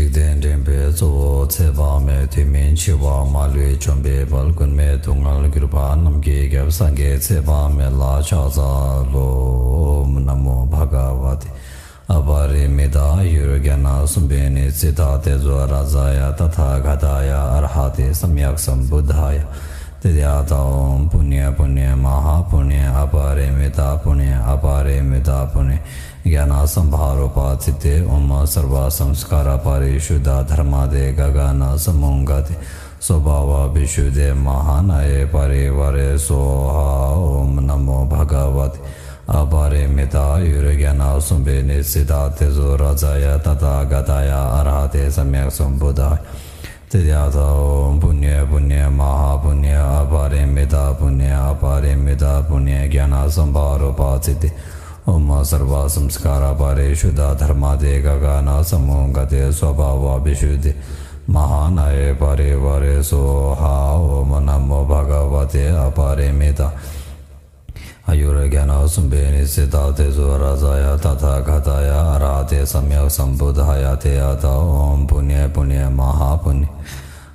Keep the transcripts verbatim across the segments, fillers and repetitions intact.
འཇིག་རྟེན་འདྲེན་པའི་གཙོ་བོ་ཚེ་དཔག་མེད། དུས་མིན་འཆི་བ་མ་ལུས་འཇོམས་པའི་དཔལ། མགོན་མེད་སྡུག་བསྔལ་གྱུར་པ་རྣམས་ཀྱི་རྒྱལ། སངས་རྒྱས་ཚེ་དཔག་མེད་ལ་ཕྱག་འཚལ་ལོ། ཨོཾ་ན་མོ་བྷ་ག་ཝ་ཏེ། ཨ་པ་རི་མི་ཏ་ཨ་ཡུར་ཛྙཱ་ན་སུ་བེ་ནི་སི་ཏ་ཏེ་ཛོ་རཱ་ཛཱ་ཡ་ཏ་ཐཱ་ག་ཏཱ་ཡ་ཨ་ར་ཧ་ཏེ་སམ་ཡཀ་སམ་བུདྡྷཱ་ཡ། ཏདྱ་ཐཱ། ཨོཾ་པུ་ཎྱེ་པུ་ཎྱེ་མ་ཧཱ་པུ་ཎྱེ། ཨ་པ་རི་མི་ཏ་པུ་ཎྱེ། ཨ་པ་རི་མི་ཏ་པུ་ཎྱེ། ཛྙཱ་ན་སམ་བྷ་རོ་པ་ཙི་ཏེ། ཨོཾ་སརྦ་སཾ་སྐཱ་ར་པ་རི་ཤུདྡྷ་དྷརྨ་ཏེ་ག་ག་ན་ས་མུག་ག་ཏེ་སྭ་བྷཱ་ཝ་བི་ཤུདྡྷེ་མ་ཧཱ་ན་ཡེ་པ་རི་ཝཱ་རེ་སྭཱ་ཧཱ། ཨོཾ་ན་མོ་བྷ་ག་ཝ་ཏེ། ཨ་པ་རི་མི་ཏ་ཨ་ཡུར་ཛྙཱ་ན་སུ་བེ་ནི་སི་ཏ་ཏེ་ཛོ་རཱ་ཛཱ་ཡ་ཏ་ཐཱ་ག་ཏཱ་ཡ་ཨ་ར་ཧ་ཏེ་སམ་ཡཀ་སམ་བུདྡྷཱ་ཡ། ཏདྱ་ཐཱ། ཨོཾ་པུ་ཎྱེ་པུ་ཎྱེ་མ་ཧཱ་པུ་ཎྱེ། ཨ་པ་རི་མི་ཏ་པུ་ཎྱེ། ཨ་པ་རི་མི་ཏ་པུ་ཎྱེ། ཛྙཱ་ན་སམ་བྷ་རོ་པ་ཙི་ཏེ། ཨོཾ་སརྦ་སཾ་སྐཱ་ར་པ་རི་ཤུདྡྷ་དྷརྨ་ཏེ་ག་ག་ན་ས་མུག་ག་ཏེ་སྭ་བྷཱ་ཝ་བི་ཤུདྡྷེ་མ་ཧཱ་ན་ཡེ་པ་རི་ཝཱ་རེ་སྭཱ་ཧཱ། ཨོཾ་ན་མོ་བྷ་ག་ཝ་ཏེ། ཨ་པ་རི་མི་ཏ་ཨ་ཡུར་ཛྙཱ་ན་སུ་བེ་ནི་སི་ཏ་ཏེ་ཛོ་རཱ་ཛཱ་ཡ་ཏ་ཐཱ་ག་ཏཱ་ཡ་ཨ་ར་ཧ་ཏེ་སམ་ཡཀ་སམ་བུདྡྷཱ་ཡ། ཏདྱ་ཐཱ། ཨོཾ་པུ་ཎྱེ་པུ་ཎྱེ་མ་ཧཱ་པུ་ཎྱེ།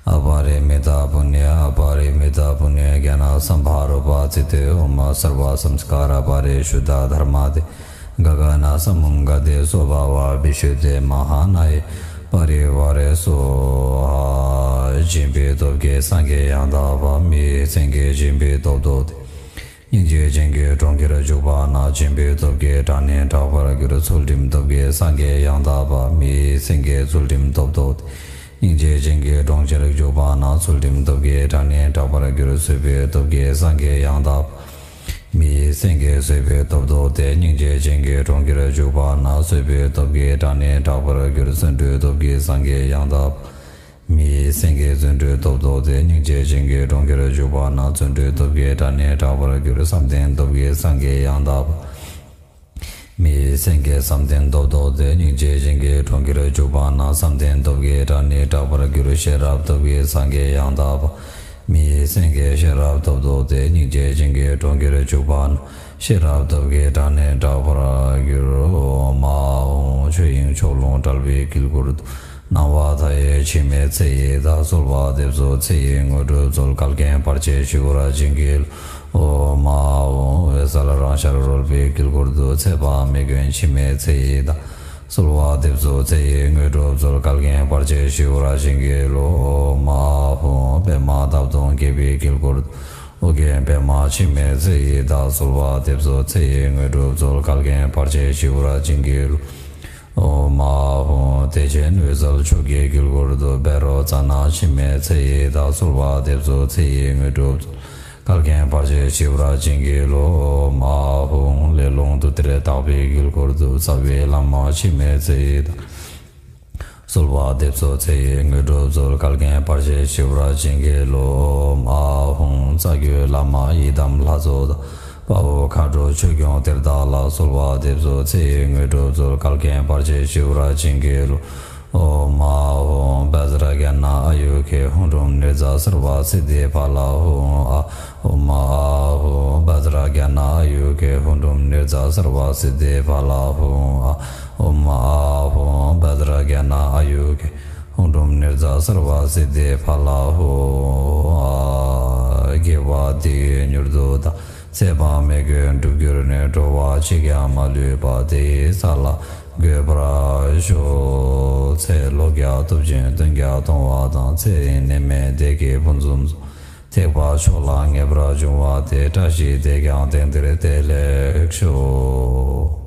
ཨ་པ་རི་མི་ཏ་པུ་ཎྱེ། ཨ་པ་རི་མི་ཏ་པུ་ཎྱེ། ཛྙཱ་ན་སམ་བྷ་རོ་པ་ཙི་ཏེ། ཨོཾ་སརྦ་སཾ་སྐཱ་ར་པ་རི་ཤུདྡྷ་དྷརྨ་ཏེ་ག་ག་ན་ས་མུག་ག་ཏེ་སྭ་བྷཱ་ཝ་བི་ཤུདྡྷེ་མ་ཧཱ་ན་ཡེ་པ་རི་ཝཱ་རེ་སྭཱ་ཧཱ། སྦྱིན་པའི་སྟོབས་ཀྱིས་སངས་རྒྱས་ཡང་དག་པ། མི་ཡི་སེང་གེ་སྦྱིན་པའི་སྟོབས་ལྡོག་སྟེ། སྙིང་རྗེ་ཅན་གྱི་གྲོང་ཁྱེར་འཇུག་པ་ན། སྦྱིན་པའི་སྟོབས་ཀྱིས་དགྲ་ནི་སྐྲག་པར་འགྱུར། ཚུལ་ཁྲིམས་སྟོབས་ཀྱིས་སངས་རྒྱས་ཡང་དག་པ། མི་ཡི་སེང་གེ་ཚུལ་ཁྲིམས་སྟོབས་ལྡོག་སྟེ། སྙིང་རྗེ་ཅན་གྱི་གྲོང་ཁྱེར་འཇུག་པ་ན། ཚུལ་ཁྲིམས་སྟོབས་ཀྱིས་དགྲ་ནི་སྐྲག་པར་འགྱུར། བཟོད་པའི་སྟོབས་ཀྱིས་སངས་རྒྱས་ཡང་དག་པ། མི་ཡི་སེང་གེ་བཟོད་པའི་སྟོབས་ལྡོག་སྟེ། སྙིང་རྗེ་ཅན་གྱི་གྲོང་ཁྱེར་འཇུག་པ་ན། བཟོད་པའི་སྟོབས་ཀྱིས་དགྲ་ནི་སྐྲག་པར་འགྱུར། བརྩོན་འགྲུས་སྟོབས་ཀྱིས་སངས་རྒྱས་ཡང་དག་པ། མི་ཡི་སེང་གེ་བརྩོན་འགྲུས་སྟོབས་ལྡོག་སྟེ། སྙིང་རྗེ་ཅན་གྱི་གྲོང་ཁྱེར་འཇུག་པ་ན། བརྩོན་འགྲུས་སྟོབས་ཀྱིས་དགྲ་ནི་སྐྲག་པར་འགྱུར། བསམ་གཏན་སྟོབས་ཀྱིས་སངས་རྒྱས་ཡང་དག་པ། མི་ཡི་སེང་གེ་བསམ་གཏན་སྟོབས་ལྡོག་སྟེ། སྙིང་རྗེ་ཅན་གྱི་གྲོང་ཁྱེར་འཇུག་པ་ན། བསམ་གཏན་སྟོབས་ཀྱིས་དགྲ་ནི་སྐྲག་པར་འགྱུར། ཤེས་རབ་སྟོབས་ཀྱིས་སངས་རྒྱས་ཡང་དག་པ། མི་ཡི་སེང་གེ་ཤེས་རབ་སྟོབས་ལྡོག་སྟེ། སྙིང་རྗེ་ཅན་གྱི་གྲོང་ཁྱེར་འཇུག་པ་ན། ཤེས་རབ་སྟོབས་ཀྱིས་དགྲ་ནི་སྐྲག་པར་འགྱུར། ཨོཾ་ཨཱཿཧཱུྃ། ཆོས་དབྱིངས་ཕྱོགས་ལྷུང་བྲལ་བའི་དཀྱིལ་འཁོར་དུ། སྣང་བ་མཐའ་ཡས་འཆི་མེད་ཚེ་ཡི་བདག་གསོལ་བ་འདེབས་སོ་ཚེ་ཡི་དངོས་གྲུབ་སྩོལ། བཀའ་བརྒྱད་བར་ཆད་ཞི་བར་བྱིན་གྱིས་རློབས། ཨོཾ་ཨཱཿཧཱུྃ། འོད་གསལ་རང་ཤར་རོལ་པའི་དཀྱིལ་འཁོར་དུ། ཚེ་དཔག་མེད་མགོན་འཆི་མེད་ཚེ་ཡི་བདག་གསོལ་བ་འདེབས་སོ་ཚེ་ཡི་དངོས་གྲུབ་སྩོལ། བཀའ་བརྒྱད་བར་ཆད་ཞི་བར་བྱིན་གྱིས་རློབས། ཨོཾ་ཨཱཿཧཱུྃ། པདྨ་འདབ་སྟོང་བརྒྱད་པའི་དཀྱིལ་འཁོར་དུ། ཨོ་རྒྱན་པདྨ་འཆི་མེད་ཚེ་ཡི་བདག་གསོལ་བ་འདེབས་སོ་ཚེ་ཡི་དངོས་གྲུབ་སྩོལ། བཀའ་བརྒྱད་བར་ཆད་ཞི་བར་བྱིན་གྱིས་རློབས། ཨོཾ་ཨཱཿཧཱུྃ། བདེ་ཆེན་འོད་གསལ་ཆོས་ཀྱི་དཀྱིལ་འཁོར་དུ། བཻ་རོ་ཙ་ན་འཆི་མེད་ཚེ་ཡི་བདག་གསོལ་བ་འདེབས་སོ་ཚེ་ཡི་དངོས་གྲུབ་སྩོལ། བཀའ་བརྒྱད་བར་ཆད་ཞི་བར་བྱིན་གྱིས་རློབས། ཨོཾ་ཨཱཿཧཱུྃ། ལས་རླུང་དུ་དེར་དག་པའི་དཀྱིལ་འཁོར་དུ། རྩ་བའི་བླ་མ་འཆི་མེད་ཚེ་ཡི་བདག་གསོལ་བ་འདེབས་སོ་ཚེ་ཡི་དངོས་གྲུབ་སྩོལ། བཀའ་བརྒྱད་བར་ཆད་ཞི་བར་བྱིན་གྱིས་རློབས། ཨོཾ་ཨཱཿཧཱུྃ། རྩ་བརྒྱུད་བླ་མ་ཡི་དམ་ལྷ་ཚོགས་དང་། དཔའ་བོ་མཁའ་འགྲོ་ཆོས་སྐྱོང་གཏེར་བདག་ལ། གསོལ་བ་འདེབས་སོ་ཚེ་ཡི་དངོས་གྲུབ་སྩོལ། བཀའ་བརྒྱད་བར་ཆད་ཞི་བར་བྱིན་གྱིས་རློབས། ཨོཾ་ཨཱཿཧཱུྃ། བཛྲ་ཛྙཱ་ན་ཨཱ་ཡུ་ཥེ་ཧཱུྃ་ཧྲཱུཾ་ནིརྫ་སརྦ་སིདྡྷི་ཕ་ལ་ཧཱུྃ་ཨཱཿཧཱུྃ། ཨོཾ་ཨཱཿཧཱུྃ། བཛྲ་ཛྙཱ་ན་ཨཱ་ཡུ་ཥེ་ཧཱུྃ་ཧྲཱུཾ་ནིརྫ་སརྦ་སིདྡྷི་ཕ་ལ་ཧཱུྃ་ཨཱཿཧཱུྃ། ཨོཾ་ཨཱཿཧཱུྃ། བཛྲ་ཛྙཱ་ན་ཨཱ་ཡུ་ཥེ་ཧཱུྃ་ཧྲཱུཾ་ནིརྫ་སརྦ་སིདྡྷི་ཕ་ལ་ཧཱུྃ་ཨཱཿཧཱུྃ། དགེ་བ་འདི་ཡིས་མྱུར་དུ་བདག་ཚེ་དཔག་མེད་ཀུན་འགྲུབ་གྱུར་ནས། འགྲོ་བ་གཅིག་ཀྱང་མ་ལུས་པ། དེ་ཡི་ས་ལ་འགོད་པར་ཤོག་ཚེ་ལོ་བརྒྱ་སྟོབས་ཆེན་བདུན་བརྒྱ་སྟོང་བ་དང་། ཚེ་རིང་ནད་མེད་བདེ་སྐྱིད་ཕུན་སུམ་ཚོགས། ཐེག་པ་མཆོག་ལ་ངེས་པར་འབྱུང་བ་སྟེ། བཀྲ་ཤིས་དེས་ཀྱང་དེང་འདིར་བདེ་ལེགས་ཤོག